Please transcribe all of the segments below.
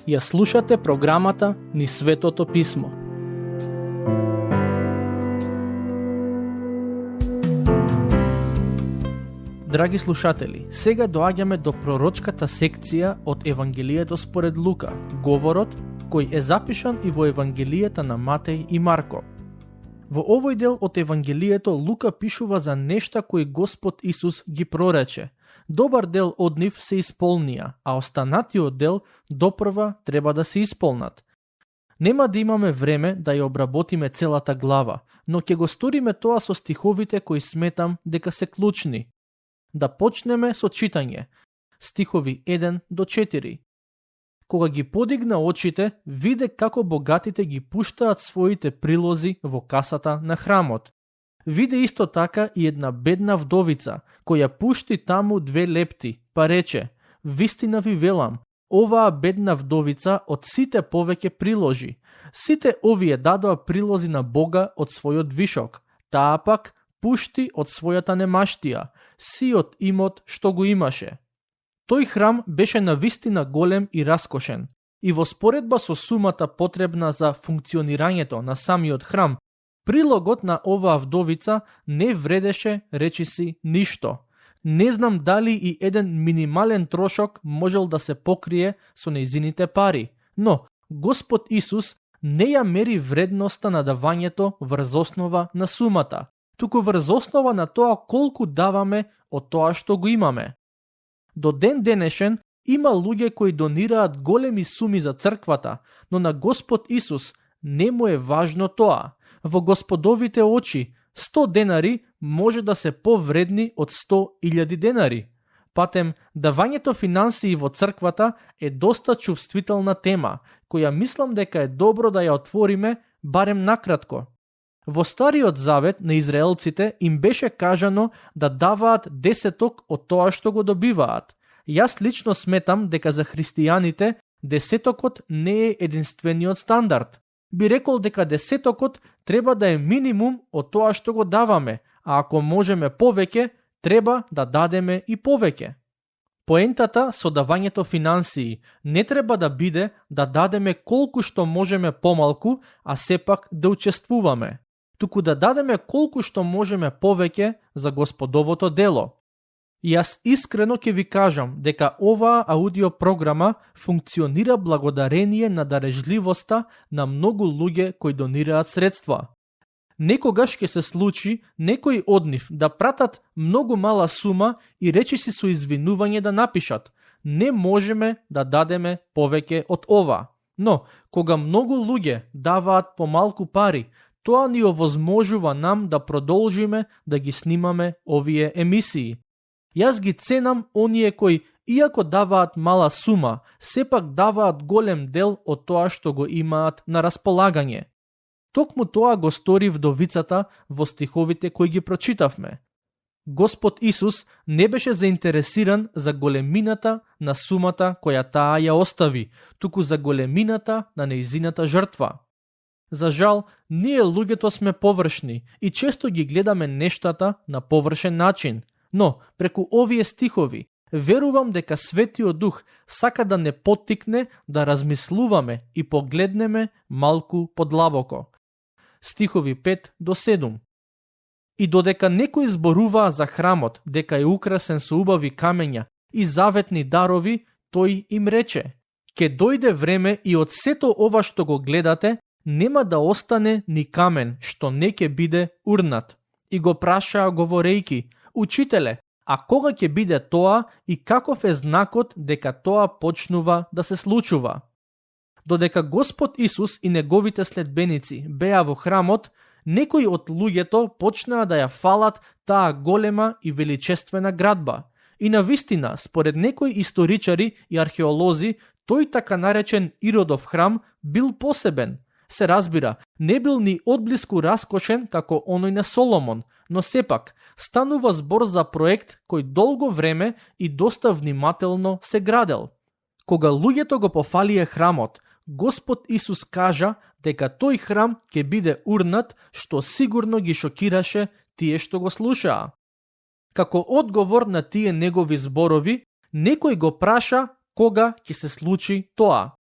Ја слушате програмата Низ Светото Писмо. Драги слушатели, сега доаѓаме до пророчката секција од Евангелието според Лука, говорот кој е запишан и во Евангелијата на Матеј и Марко. Во овој дел од Евангелието Лука пишува за нешта кои Господ Исус ги прорече. Добар дел од нив се исполнија, а останатиот дел допрва треба да се исполнат. Нема да имаме време да ја обработиме целата глава, но ќе го сториме тоа со стиховите кои сметам дека се клучни. Да почнеме со читање. Стихови 1 до 4. Кога ги подигна очите, виде како богатите ги пуштаат своите прилози во касата на храмот. Виде исто така и една бедна вдовица, која пушти таму 2 лепти, па рече: вистина ви велам, оваа бедна вдовица од сите повеќе приложи. Сите овие дадоа прилози на Бога од својот вишок, таа пак пушти од својата немаштија, сиот имот што го имаше. Тој храм беше навистина голем и раскошен, и во споредба со сумата потребна за функционирањето на самиот храм, прилогот на оваа вдовица не вредеше, речиси, ништо. Не знам дали и еден минимален трошок можел да се покрие со нејзините пари, но Господ Исус не ја мери вредноста на давањето врз основа на сумата, туку врз основа на тоа колку даваме од тоа што го имаме. До ден денешен има луѓе кои донираат големи суми за црквата, но на Господ Исус не му е важно тоа. Во Господовите очи 100 денари може да се повредни од 100.000 денари. Патем, давањето финансии во црквата е доста чувствителна тема, која мислам дека е добро да ја отвориме барем накратко. Во Стариот Завет на израелците им беше кажано да даваат десеток од тоа што го добиваат. Јас лично сметам дека за христијаните десетокот не е единствениот стандард. Би рекол дека десетокот треба да е минимум од тоа што го даваме, а ако можеме повеќе, треба да дадеме и повеќе. Поентата со давањето финансии не треба да биде да дадеме колку што можеме помалку, а сепак да учествуваме, туку да дадеме колку што можеме повеќе за Господовото дело. Јас искрено ќе ви кажам дека оваа аудиопрограма функционира благодарение на дарежливоста на многу луѓе кои донираат средства. Некогаш ќе се случи некој од нив да пратат многу мала сума и речиси со извинување да напишат: не можеме да дадеме повеќе од ова. Но, кога многу луѓе даваат помалку пари, тоа ни овозможува нам да продолжиме да ги снимаме овие емисии. Јас ги ценам оние кои, иако даваат мала сума, сепак даваат голем дел од тоа што го имаат на располагање. Токму тоа го стори вдовицата во стиховите кои ги прочитавме. Господ Исус не беше заинтересиран за големината на сумата која таа ја остави, туку за големината на нејзината жртва. За жал, ние луѓето сме површни и често ги гледаме нештата на површен начин. Но, преку овие стихови, верувам дека Светиот Дух сака да не поттикне да размислуваме и погледнеме малку подлабоко. Стихови 5 до 7. И додека некои зборуваа за храмот, дека е украсен со убави камења и заветни дарови, тој им рече: ке дојде време и од сето ова што го гледате, нема да остане ни камен што не ќе биде урнат. И го прашаа говорејки: Учителе, а кога ќе биде тоа и каков е знакот дека тоа почнува да се случува? Додека Господ Исус и неговите следбеници беа во храмот, некои од луѓето почнаа да ја фалат таа голема и величествена градба. И навистина, според некои историчари и археолози, тој така наречен Иродов храм бил посебен. Се разбира, не бил ни одблиску раскошен како оној на Соломон, но сепак станува збор за проект кој долго време и доста внимателно се градел. Кога луѓето го пофалие храмот, Господ Исус кажа дека тој храм ќе биде урнат, што сигурно ги шокираше тие што го слушаа. Како одговор на тие негови зборови, некој го праша кога ќе се случи тоа.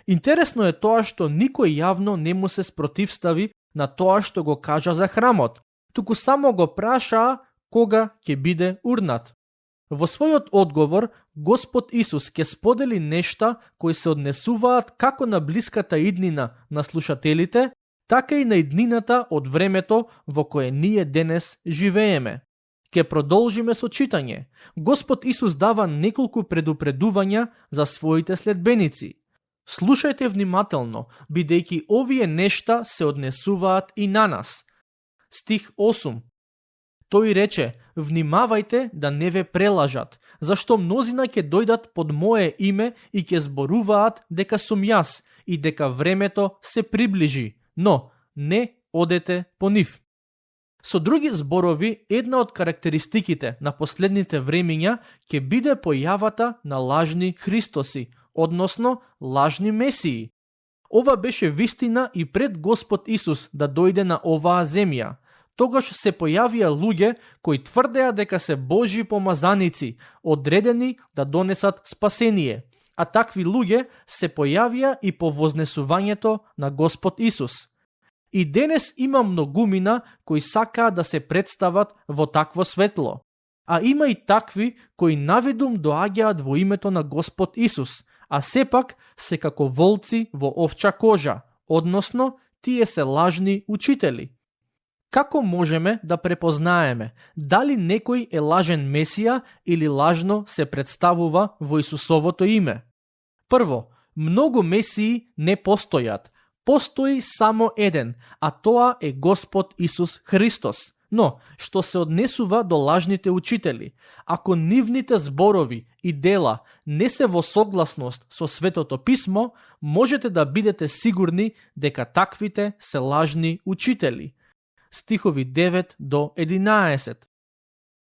Интересно е тоа што никој јавно не му се спротивстави на тоа што го кажа за храмот, туку само го прашаа кога ќе биде урнат. Во својот одговор, Господ Исус ќе сподели нешта кои се однесуваат како на блиската иднина на слушателите, така и на иднината од времето во кое ние денес живееме. Ке продолжиме со читање. Господ Исус дава неколку предупредувања за своите следбеници. Слушајте внимателно, бидејќи овие нешта се однесуваат и на нас. Стих 8. Тој рече: внимавајте да не ве прелажат, зашто мнозина ќе дојдат под мое име и ќе зборуваат дека сум јас и дека времето се приближи, но не одете по нив. Со други зборови, една од карактеристиките на последните времиња ќе биде појавата на лажни Христоси, односно лажни месии. Ова беше вистина и пред Господ Исус да дојде на оваа земја. Тогаш се појавија луѓе кои тврдеа дека се Божји помазаници, одредени да донесат спасение, а такви луѓе се појавија и по вознесувањето на Господ Исус. И денес има многумина кои сакаат да се представат во такво светло, а има и такви кои навидум доаѓаат во името на Господ Исус, а сепак се како волци во овча кожа, односно тие се лажни учители. Како можеме да препознаеме дали некој е лажен Месија или лажно се представува во Исусовото име? Прво, многу месии не постојат. Постои само еден, а тоа е Господ Исус Христос. Но, што се однесува до лажните учители, ако нивните зборови и дела не се во согласност со Светото Писмо, можете да бидете сигурни дека таквите се лажни учители. Стихови 9 до 11.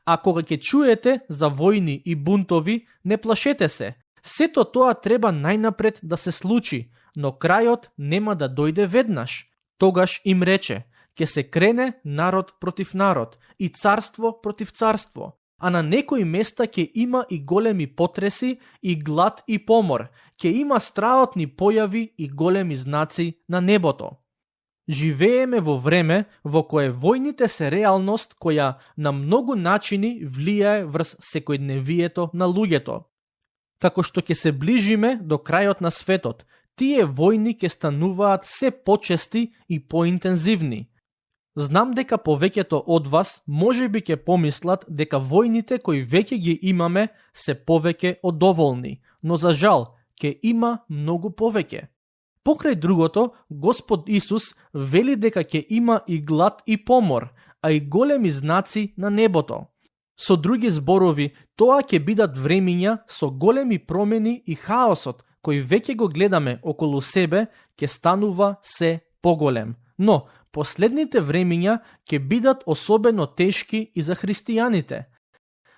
А кога ќе чуете за војни и бунтови, не плашете се. Сето тоа треба најнапред да се случи, но крајот нема да дојде веднаш. Тогаш им рече: ќе се крене народ против народ и царство против царство, а на некои места ќе има и големи потреси, и глад и помор, ќе има страотни појави и големи знаци на небото. Живееме во време во кое војните се реалност која на многу начини влијае врз секојдневието на луѓето. Како што ќе се ближиме до крајот на светот, тие војни ќе стануваат се почести и поинтензивни. Знам дека повеќето од вас можеби ќе помислат дека војните кои веќе ги имаме се повеќе од доволни, но за жал ќе има многу повеќе. Покрај другото, Господ Исус вели дека ќе има и глад и помор, а и големи знаци на небото. Со други зборови, тоа ќе бидат времиња со големи промени и хаосот, кој веќе го гледаме околу себе, ќе станува се поголем. Но последните времиња ќе бидат особено тешки и за христијаните.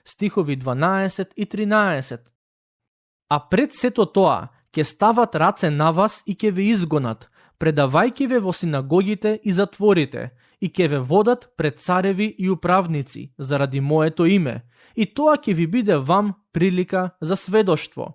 Стихови 12 и 13. А пред сето тоа, ќе стават раце на вас и ќе ве изгонат, предавајќи ве во синагогите и затворите, и ќе ве водат пред цареви и управници заради моето име, и тоа ќе ви биде вам прилика за сведоштво.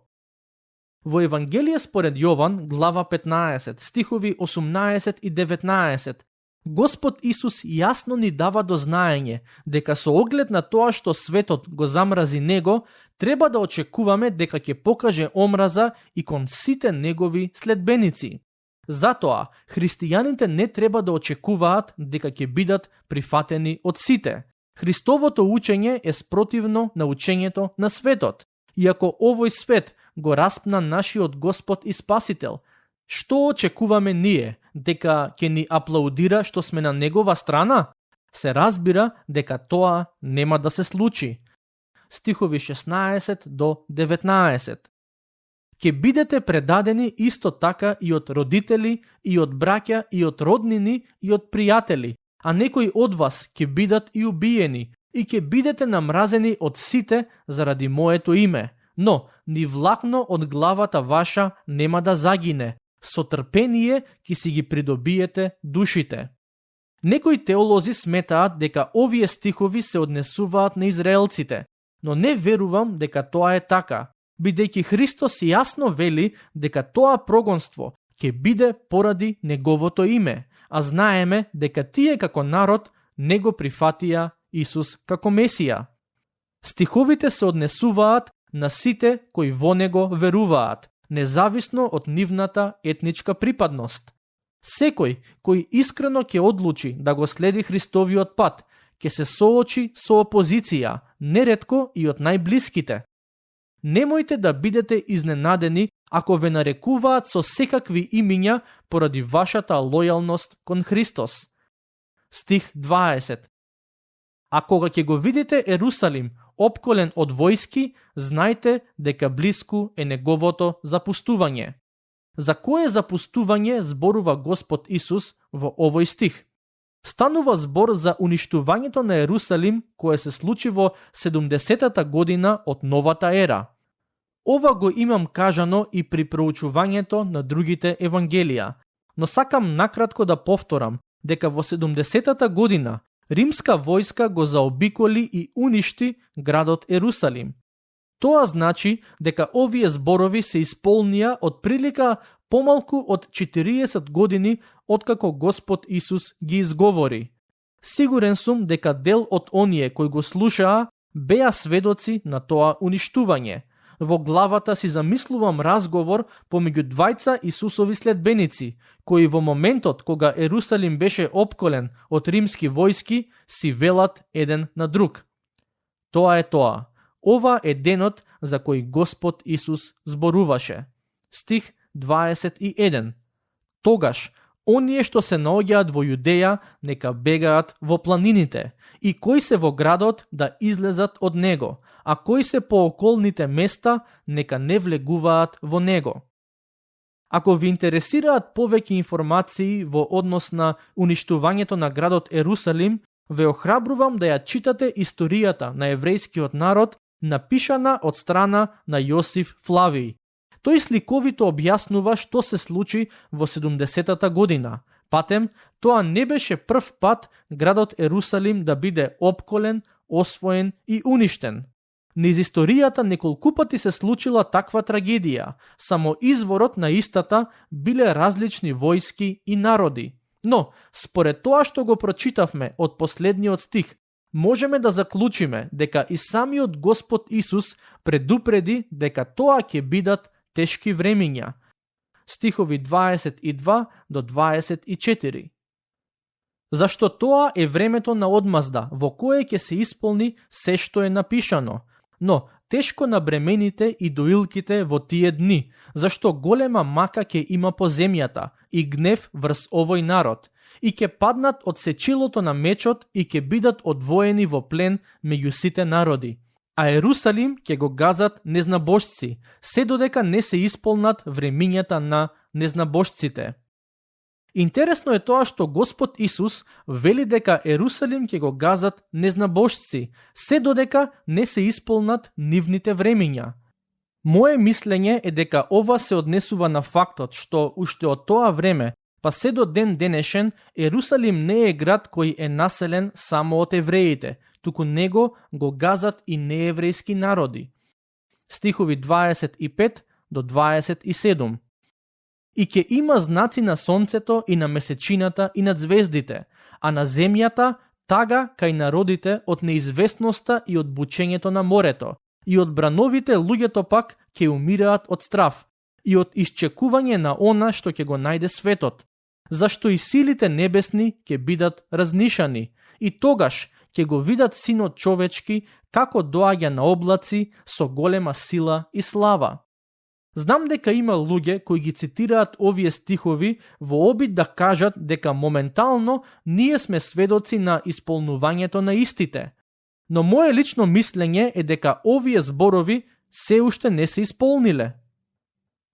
Во Евангелие според Јован, глава 15, стихови 18 и 19, Господ Исус јасно ни дава до знаење дека со оглед на тоа што светот го замрази него, треба да очекуваме дека ќе покаже омраза и кон сите негови следбеници. Затоа, христијаните не треба да очекуваат дека ќе бидат прифатени од сите. Христовото учење е спротивно на учењето на светот. Иако овој свет го распна нашиот Господ и Спасител, што очекуваме ние? Дека ќе ни аплаудира што сме на негова страна? Се разбира дека тоа нема да се случи. Стихови 16 до 19. Ќе бидете предадени исто така и од родители, и од браќа, и од роднини, и од пријатели, а некои од вас ќе бидат и убиени, и ќе бидете намразени од сите заради моето име. Но ни влакно од главата ваша нема да загине, со трпение ќе си ги придобиете душите. Некои теолози сметаат дека овие стихови се однесуваат на израелците, но не верувам дека тоа е така, бидејќи Христос јасно вели дека тоа прогонство ќе биде поради неговото име, а знаеме дека тие како народ не го прифатија Исус како Месија. Стиховите се однесуваат на сите кои во него веруваат, независно од нивната етничка припадност. Секој кој искрено ќе одлучи да го следи Христовиот пат, ќе се соочи со опозиција, неретко и од најблиските. Немојте да бидете изненадени ако ве нарекуваат со секакви имиња поради вашата лојалност кон Христос. Стих 20. А кога ќе го видите Ерусалим опколен од војски, знајте дека блиску е неговото запустување. За кое запустување зборува Господ Исус во овој стих? Станува збор за уништувањето на Ерусалим кое се случи во 70-та година од новата ера. Ова го имам кажано и при проучувањето на другите евангелија, но сакам накратко да повторам дека во 70-та година римска војска го заобиколи и уништи градот Ерусалим. Тоа значи дека овие зборови се исполнија од прилика помалку од 40 години откако Господ Исус ги изговори. Сигурен сум дека дел од оние кои го слушаа беа сведоци на тоа уништување. Во главата си замислувам разговор помеѓу двајца Исусови следбеници, кои во моментот кога Ерусалим беше опколен од римски војски, си велат еден на друг. Тоа е тоа. Ова е денот за кој Господ Исус зборуваше. Стих 21. Тогаш, оние што се наоѓаат во Јудеја, нека бегаат во планините, и кои се во градот да излезат од него, а кои се по околните места, нека не влегуваат во него. Ако ви интересираат повеќе информации во однос на уништувањето на градот Ерусалим, ве охрабрувам да ја читате историјата на еврејскиот народ, напишана од страна на Јосиф Флавиј. Тој сликовито објаснува што се случи во 70-та година. Патем, тоа не беше прв пат градот Ерусалим да биде опколен, освоен и уништен. Низ историјата неколку пати се случила таква трагедија, само изворот на истата биле различни војски и народи. Но, според тоа што го прочитавме од последниот стих, можеме да заклучиме дека и самиот Господ Исус предупреди дека тоа ќе бидат тешки времиња. Стихови 22 до 24. Зашто тоа е времето на одмазда, во кое ќе се исполни се што е напишано, но тешко на бремените и доилките во тие дни, зашто голема мака ќе има по земјата и гнев врз овој народ, и ќе паднат од сечилото на мечот и ќе бидат одвоени во плен меѓу сите народи. А Ерусалим ќе го газат незнабожци, се додека не се исполнат времињата на незнабожците. Интересно е тоа што Господ Исус вели дека Ерусалим ќе го газат незнабожци, се додека не се исполнат нивните времиња. Мое мислење е дека ова се однесува на фактот што уште од тоа време, па се до ден денешен, Ерусалим не е град кој е населен само од евреите, туку него го газат и нееврејски народи. Стихови 25 до 27. И ќе има знаци на сонцето и на месечината и на звездите, а на земјата тага кај народите од неизвестноста и од бучењето на морето, и од брановите луѓето пак ќе умираат од страв, и од исчекување на она што ќе го најде светот, зашто и силите небесни ќе бидат разнишани, и тогаш ќе го видат Синот човечки како доаѓа на облаци со голема сила и слава. Знам дека има луѓе кои ги цитираат овие стихови во обид да кажат дека моментално ние сме сведоци на исполнувањето на истите. Но мое лично мислење е дека овие зборови се уште не се исполниле.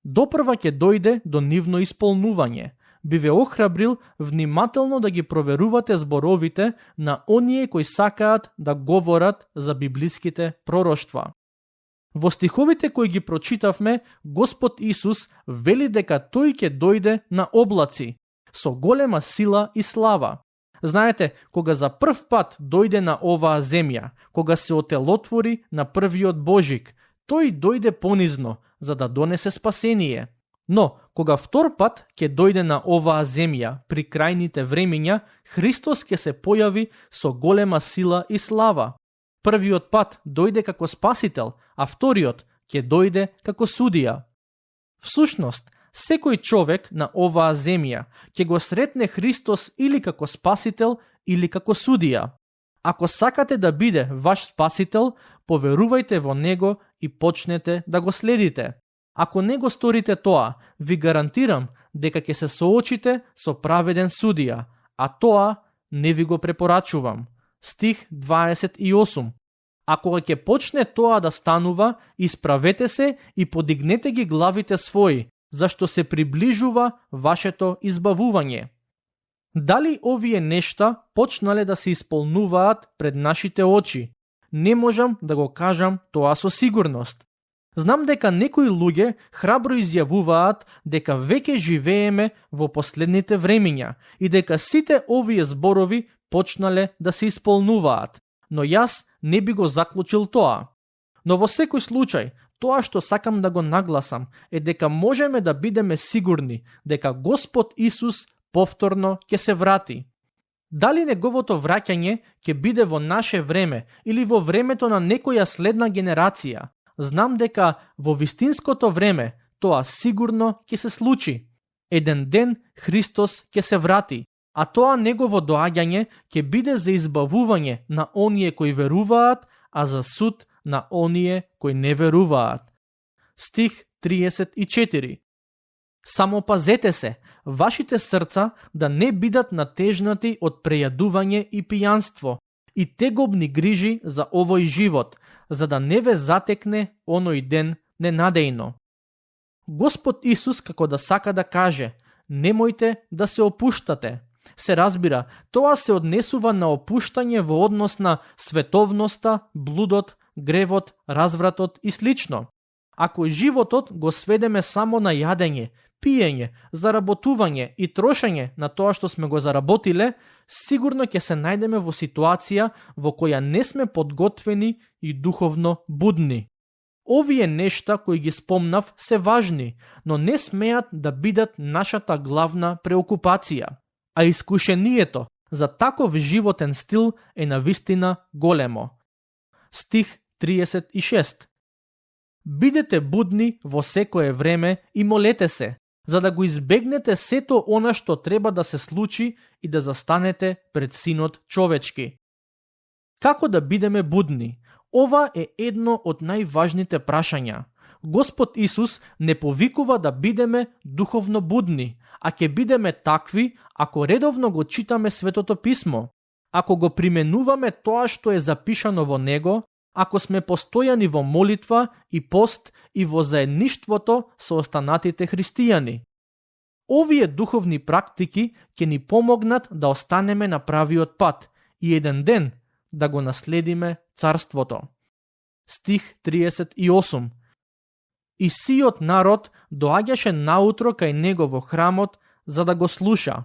Допрва ќе дојде до нивно исполнување. Би ве охрабрил внимателно да ги проверувате зборовите на оние кои сакаат да говорат за библиските пророштва. Во стиховите кои ги прочитавме, Господ Исус вели дека тој ќе дојде на облаци, со голема сила и слава. Знаете, кога за прв пат дојде на оваа земја, кога се отелотвори на првиот Божик, тој дојде понизно, за да донесе спасение. Но, кога втор пат ќе дојде на оваа земја при крајните времења, Христос ќе се појави со голема сила и слава. Првиот пат дојде како спасител, а вториот ќе дојде како судија. Всушност, секој човек на оваа земја ќе го сретне Христос или како спасител, или како судија. Ако сакате да биде ваш спасител, поверувајте во него и почнете да го следите. Ако не го сторите тоа, ви гарантирам дека ќе се соочите со праведен судија, а тоа не ви го препорачувам. Стих 28. А кога ќе почне тоа да станува, исправете се и подигнете ги главите своји, зашто се приближува вашето избавување. Дали овие нешта почнале да се исполнуваат пред нашите очи? Не можам да го кажам тоа со сигурност. Знам дека некои луѓе храбро изјавуваат дека веќе живееме во последните времења и дека сите овие зборови почнале да се исполнуваат, но јас не би го заклучил тоа. Но во секој случај, тоа што сакам да го нагласам е дека можеме да бидеме сигурни дека Господ Исус повторно ќе се врати. Дали неговото враќање ќе биде во наше време или во времето на некоја следна генерација, знам дека во вистинското време тоа сигурно ќе се случи. Еден ден Христос ќе се врати, а тоа негово доаѓање ќе биде за избавување на оние кои веруваат, а за суд на оние кои не веруваат. Стих 34. Само пазете се, вашите срца да не бидат натежнати од прејадување и пијанство и тегобни грижи за овој живот, за да не ве затекне оној ден ненадејно. Господ Исус како да сака да каже, немојте да се опуштате. Се разбира, тоа се однесува на опуштање во однос на световноста, блудот, гревот, развратот и слично. Ако животот го сведеме само на јадење, пиење, заработување и трошење на тоа што сме го заработиле, сигурно ќе се најдеме во ситуација во која не сме подготвени и духовно будни. Овие нешта кои ги спомнав се важни, но не смеат да бидат нашата главна преокупација. А искушението за таков животен стил е навистина големо. Стих 36. Бидете будни во секое време и молете се, за да го избегнете сето она што треба да се случи и да застанете пред Синот човечки. Како да бидеме будни? Ова е едно од најважните прашања. Господ Исус не повикува да бидеме духовно будни, а ќе бидеме такви ако редовно го читаме Светото Писмо, ако го применуваме тоа што е запишано во него, ако сме постојани во молитва и пост и во заедништвото со останатите христијани. Овие духовни практики ќе ни помогнат да останеме на правиот пат и еден ден да го наследиме царството. Стих 38. И сиот народ доаѓаше наутро кај него во храмот за да го слуша.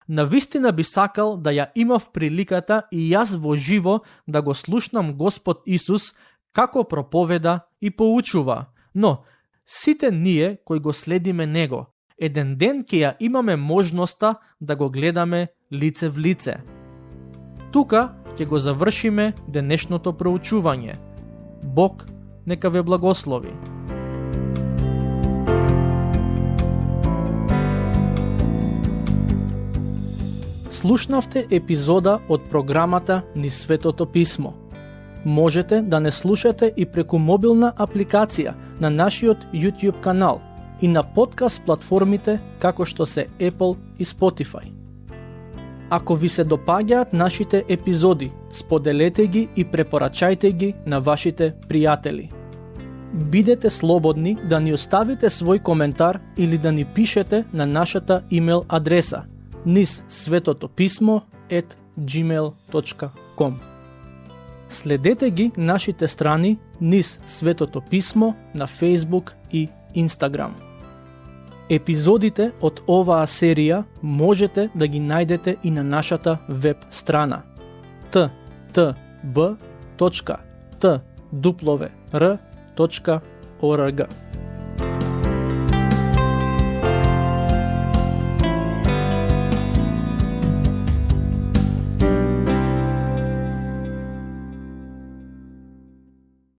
Навистина би сакал да ја имав приликата и јас во живо да го слушнам Господ Исус како проповеда и поучува, но сите ние кои го следиме него, еден ден ќе ја имаме можноста да го гледаме лице в лице. Тука ќе го завршиме денешното проучување. Бог нека ве благослови. Слушнавте епизода од програмата Низ Светото Писмо. Можете да не слушате и преку мобилна апликација на нашиот YouTube канал и на подкаст платформите како што се Apple и Spotify. Ако ви се допаѓаат нашите епизоди, споделете ги и препорачајте ги на вашите пријатели. Бидете слободни да ни оставите свој коментар или да ни пишете на нашата имейл адреса nizsvetotopismo@gmail.com. Следете ги нашите страни Низ Светото Писмо на Facebook и Instagram. Епизодите од оваа серија можете да ги најдете и на нашата веб страна ttb.twr.org.